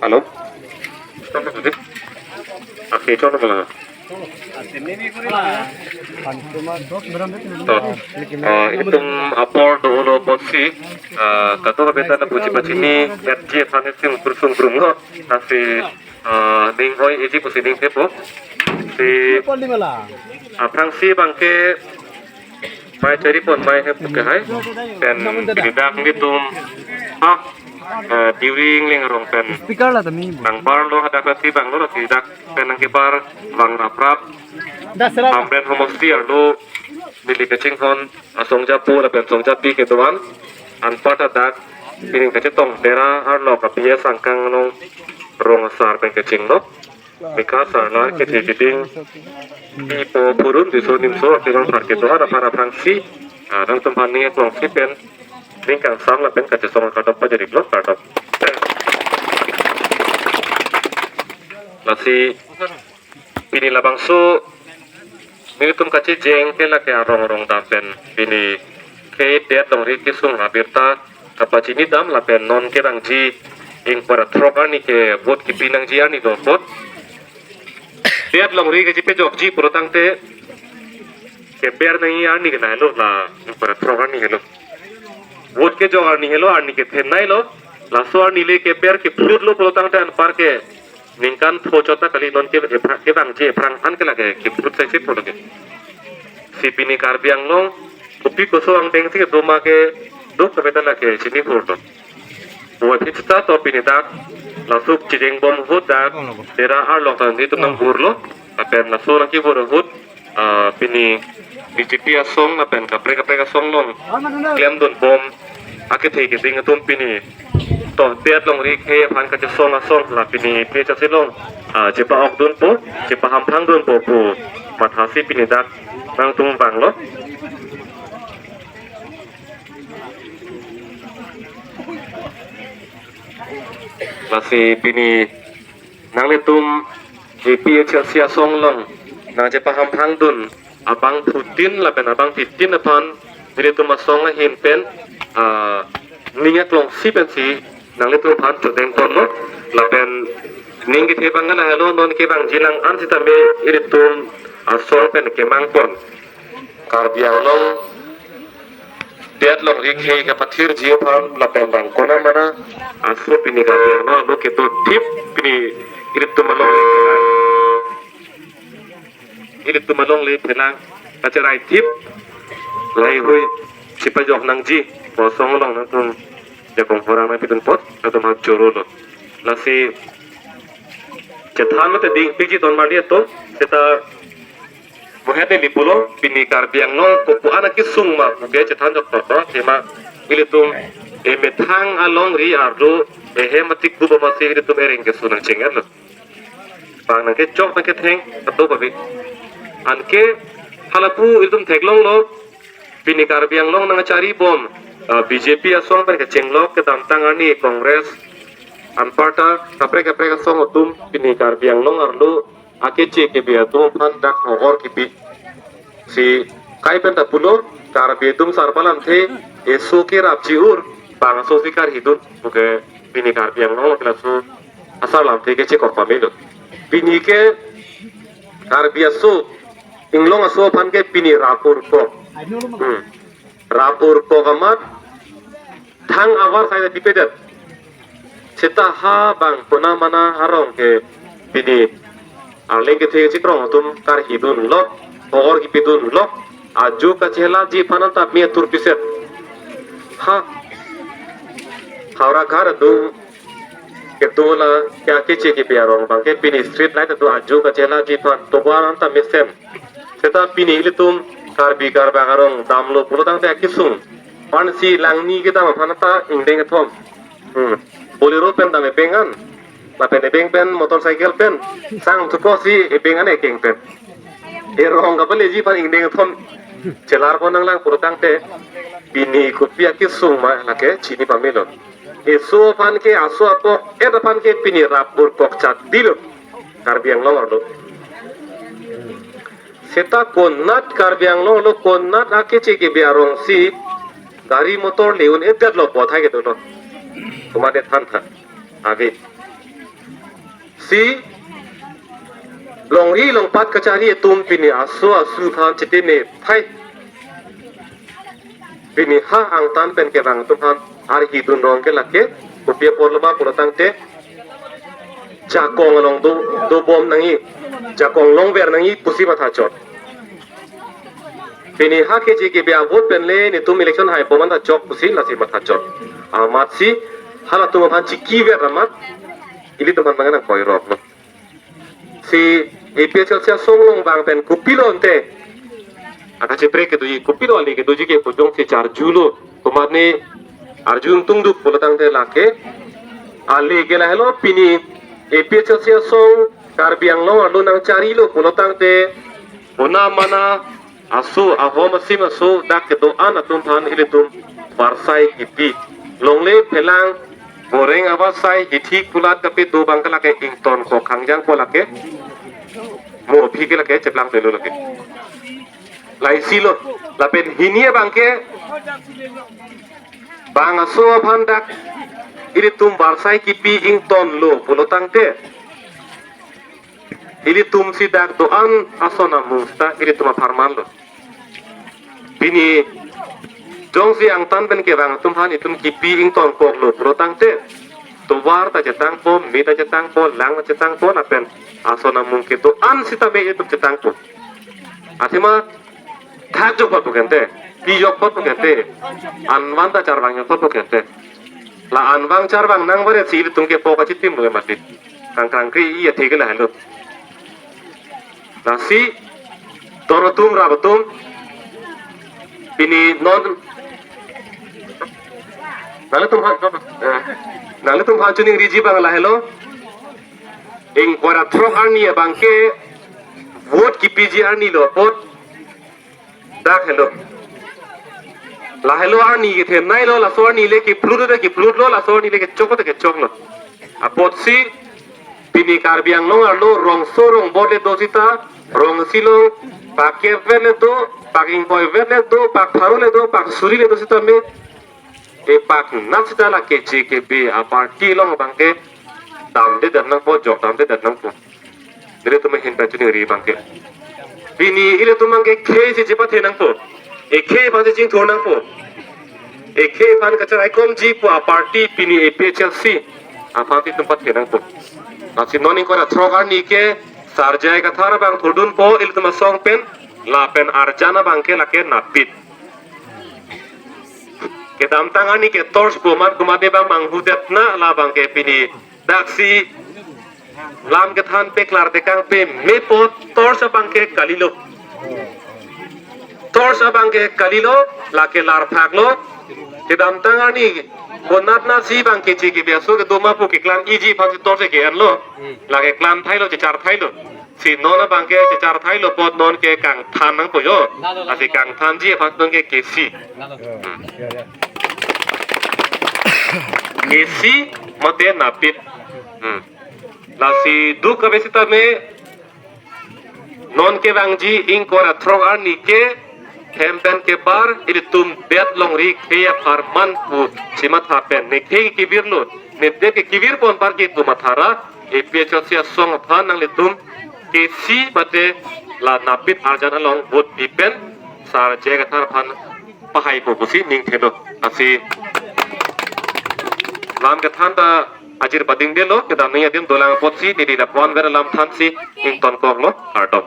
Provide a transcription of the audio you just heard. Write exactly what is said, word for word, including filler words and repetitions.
Hello. Oke, chon mala. To, eh, itum apor dolo apotsi, eh, kadokave ta lapuji pachini, F G F hanet sing kursung kurung lo, lasi, eh, ning oi eji pusi ning thepo. Si, aphrangsi abangke, mai chari pon mai he puke hai, pen pini dak nelitum, ha, eh, Diring Lengrong pen. Speaker la tami. Nangbar lo hadak lasi bang lo lasi dak pen nangkebar vang raprap. Dasra. Hamren homosti arlo neli kachinghon asong japo lapen song japi kedoan. Anparta dak pini kachetong Dera arlo ka P S angkang nong rong asar pen kachinglo. Bika sarla kethe keding pipo purun diso nimso akelong phar kedoan aphan aphrangsi, ah, nangtum aphan ning eklongsi pen ning kangsam lapen kachesong kardom pajirlo, kardom. Lasi pini labangso nelitum kachejeng ke lake arong arong dam pen pini ke det longri kesung abirta kapachini dam lapen non kevangji ingkoi ra throk arni ke vote kepi nangji arni do vote. Det longri kachepajokji pulotangte keber nangji arni ke nai lo, la ingkoi ra throk arni helo. Vote kejok arni helo, arni kethenei lo. Laso arni le keber kephut lo pulotangte anpar ke ningkan pho chot ta kali, non ke ephrang, kevangji ephrang an ke lake kephut sai si pho lake. Si pini Karbi Anglong kopi koso angdeng si kedo ma ke duk kave ta lake chini hur lo. Buat hit ta to pini dak laso chejeng bom ahut dak Dera arlo ta nelitum nangbur lo. Lapen laso nangkebur ahut, ah, pini B J P asong lapen kaprek kaprek asong along klemdun bom akethe keding atum pini to det longri ke aphan kachesong asong la pini pe chasi along, ah, chepa-okdunpo, chepahamphangdunpo pu mathasi pini dak nangtum vanglo. Lasi pini nanglitum A P H L C asong along nangchepahamphangdun abangphutin lapen abangphitin aphan nelitum asong ahin pen, ah, ning eklongsi pensi nanglitum aphan chodeng ponlo lapen ning kethe abang la helo, non kevangji nang an sitame ilitum asong pen kemang pon. Karbi Anglong det longri khei kapathirji aphan lapen bang konat mana aso pini Karbi Anglong lo kedo thip pini ilitum along le phelang, ilitum along le phelang kacherai thip laheihui chepajok nangji pu asong along nangtum jakong horang nangpidun apot nangtum ha choro lo. Lasi chethan mate ding piji ton mali atum seta bohet neli pulo, pini Karbi Anglong kopu an akesung ma puke chethan jok toto, tema ilitum emethang alongri arlo ehem atik bu bamasi ilitum ereng keso nangcheng-et lo. Bang nangkechok nangketheng kado pabi. Anke halapu ilitum theklonglo, pini Karbi Anglong nangchari bom, ah, B J P asong pen kachenglok kedamtang arni Congress anparta kaprek kaprek asong atum pini Karbi Anglong arlo akeche kebe atum aphan dak hogor kipi. Si kai pen ta pulo, Karbi atum sarpalamthe eso kerapji ur, bang aso si karhidun, puke pini Karbi Anglong ke laso asarlamthe kechekok pamelo. Pini ke Karbi aso, inglong aso aphan ke pini rap urkok. Hmm. Rap urkok amat thang avar sai dipedet. Seta ha bang konat mana arong ke pini arleng kethe chikrong atum karhidunlo, hogor kipidunlo, ajo kachelaji aphan ta me atur piset. Ha, Howraghat adung kedo la ke akeche kebe arong abangke pini street light ado ajo kachelaji aphan tovar an ta mesen. Seta pini ilitum Karbi Karbak arong damlo pulotangte akesung. Pensi langni kedam aphan ta ingdeng kethom. Hmm. Bolero pen dam ebeng an. Lapen ebeng pen motorcycle pen. Sang thuko si ebeng an ekeng pen. Erong kapaleji aphan ingdeng kethom. Chelar pon nanglang pulotangte. Pini kopi akesung ma lake chini pamelo. Eso aphan ke aso apok et aphan ke pini rap urkok chat dilo. Karbi Anglong arlo. Seta konat Karbi Anglong arlo konat akeche kebe arong si gari motor le-un-edetlo bothai kedo lo. Komat ne than tha. Ave. Si longri longpat kachari atum pini aso asu aphan chitene thai. Pini ha angtan pen kevang atum aphan arhi dun rong ke lake, kopi apor lo ba pulo tangte, jakong along do, dobom nangji, jakong longver nangji pusi mathachot. Pini ha K J K B a vote pen le netum election haibom an ta chok pusi lasi mathachot. Amatsi halatum aphan chikiver amat ilitum aphan mangan nangkoi rok lo. Si A P H L C asong along bang pen kopilo ante, akacheprek kedoji, kopilo ale kedoji ke pu jongsi charjulo, komat ne arju tungduk pulo tangte lake, ale ke lahelo, pini A P H L C asong Karbi Anglong arlo nangcharilo pulo tangte, bona mana aso ahom asim aso dak kedo-an atum aphan ilitum barsai kipi. Longle phelang goreng avarsai hithik pulat kape do bang ke lake ingtonkok khangjangpo lake. Mo aphi ke lake cheplang pelo lake. Laisi lo, lapen hini abang ke bang aso aphan dak ilitum barsai kipi ingtonlo pulo tangte, ilitum si dak do-an ason amung seta ilitum apharman lo. Pini jongsi angtan pen kevang atum aphan itum kipi ingtonkoklo pulo tangte, tovar ta chetangpo, me ta chetangpo, lang ta chetangpo, lapen ason amung kedo-an sitame itum chetangpo. Athema thak jok pot pu kente, pi jok pot pu kente, anvan ta charvang jok pot pu kente. La anvan charvang nang baret si ilitum ke po kachitim lo mati. Kangkrang kri iya thik lahelo. Lasi, ton atum rap atum, pini non, nanglitum aphan, eh, nanglitum aphan chiningriji abang lahelo. Ingkoi ra throk arni abang ke vote kipiji arni lo apot dak helo. Lahelo arni kethenei lo, laso arni le kiplut le kiplut lo, laso arni le kechok le kechok lo. Apotsi pini Karbi Anglong arlo rongso rongbot le do seta, rong isi along pak kep vet le do, pak ingkoi vet le do, pak pharo le do, pak suri le do seta me, e pak nat seta la K J K B a party along abang ke damde dam nangpo, jok damde dam nangpo. Nelitum ahin pen chiningri abang ke. Pini ilitum abang ke khei si chepathe nangpo. E khei aphan si chingthur nangpo. E khei aphan kacharaikomji pu a party pini A P H L C aphan si itum pathe nangpo. Lasi non ingkoi ra throk arni ke Sar J I Kathar abang thurdunpo ilitum asong pen, lapen arjan abang ke lake napit. Kedamtang arni ke torch pu amat komat ne abang manghudet na, la abang ke pini daksi lam kethan peklar tekang pe me apot torch abang ke kalilo. Torch abang ke kalilo, lake lar phaklo. Kedamtang arni konat na si abang K J K B aso kedo ma pu keklang iji aphan si torch ke-enlo. Lake klang thailo, chechar thailo. Si non abang ke chechar thailo apot non ke kangthan nangpo jo. Lalo, lalo. Lasi kangthanji aphan non ke kesi. Lalo. Hmm. Kesi mate napit. Hmm. Lasi duk kave sitame non kevangji ingkoi ra throk arni ke hem pen kebar ilitum det longri khei apharman pu chimatha pen ne khei kevirlo, ne det ke kevir pon apar ke itum matha ra, A P H L C asong aphan nanglitum kesi mate la napit arjan along vote pi pen Sar J I Kathar aphan pahaipo pusi ning thelo. Lasi lam kethan ta ajir padingdelo, kedam nangji adim dolang apotsi neli lapu-an ver alam thansi ingtonkoklo, kardom.